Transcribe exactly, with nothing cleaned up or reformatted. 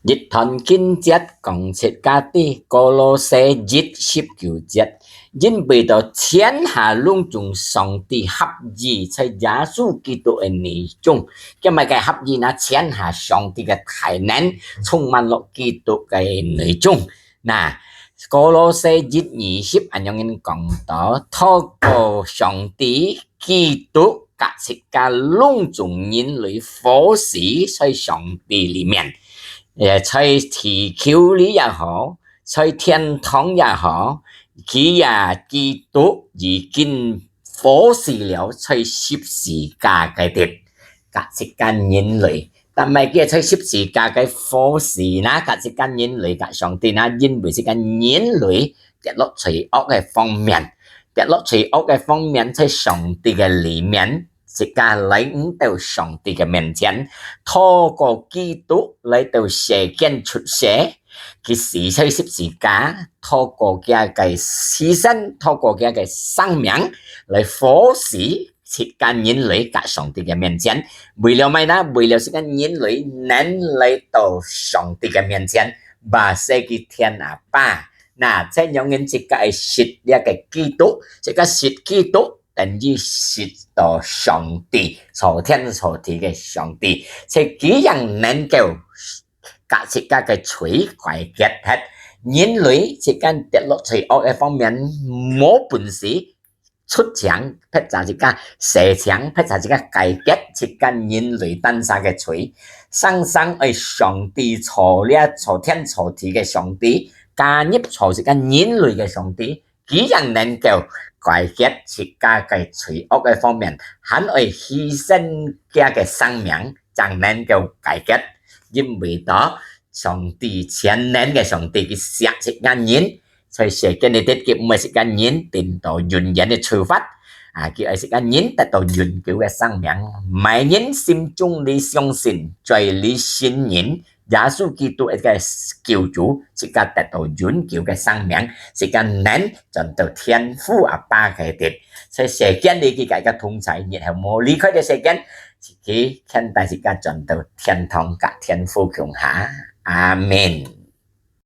一段經節講自家知，歌羅西一十九節，因為到天下攏總上帝合意，在耶穌基督个內中。該麼个合意呢？天下上帝个大能充滿落基督个內中。那歌羅西一二十恁樣講到，透過上帝基督，甲自家攏總人類活死在上帝裡面。也在地球裡也好，在天堂也好，佢也基督已經活死了，在十字架个地，甲自家人類。但係佢在十字架个活死呢，甲自家人類甲上帝呢，因為自家人類跌落罪惡个方面，跌落罪惡个方面，在上帝个裡面，自家來毋到上帝个面前，透過基督來到世間出世，佢死在十字架，透過佢个犧牲，透過佢个生命來活死自家人類甲上帝个面前。為了麼个呢？為了自家人類能來到上帝个面前，巴西佢天阿爸。那這樣人自家愛識這个基督，自家識基督，等於識到上帝，造天造地个上帝，這佢正能夠甲自家个罪解決忒。人類自家跌落罪惡个方面，無本事出牆，撇下自家洗牆，撇下自家解決自家人類單儕个罪。生生愛上帝造這造天造地个上帝，加入造自家人類个上帝，佢正能夠解決自家个罪惡个方面，還愛犧牲佢个生命，正能夠解決。因為到上帝全能个上帝，佢惜自家人，在世間裡底，佢毋愛自家人定到永遠个處罰。啊，佢愛自家人得到永久个生命。麼人心中裡相信，在裡信人，耶穌基督个救主，自家得到永久个生命，自家能轉到天父阿爸个地。在世間裡佢个同在，然後無離開這世間，佢牽帶自家轉到天堂，甲天父共下。阿們。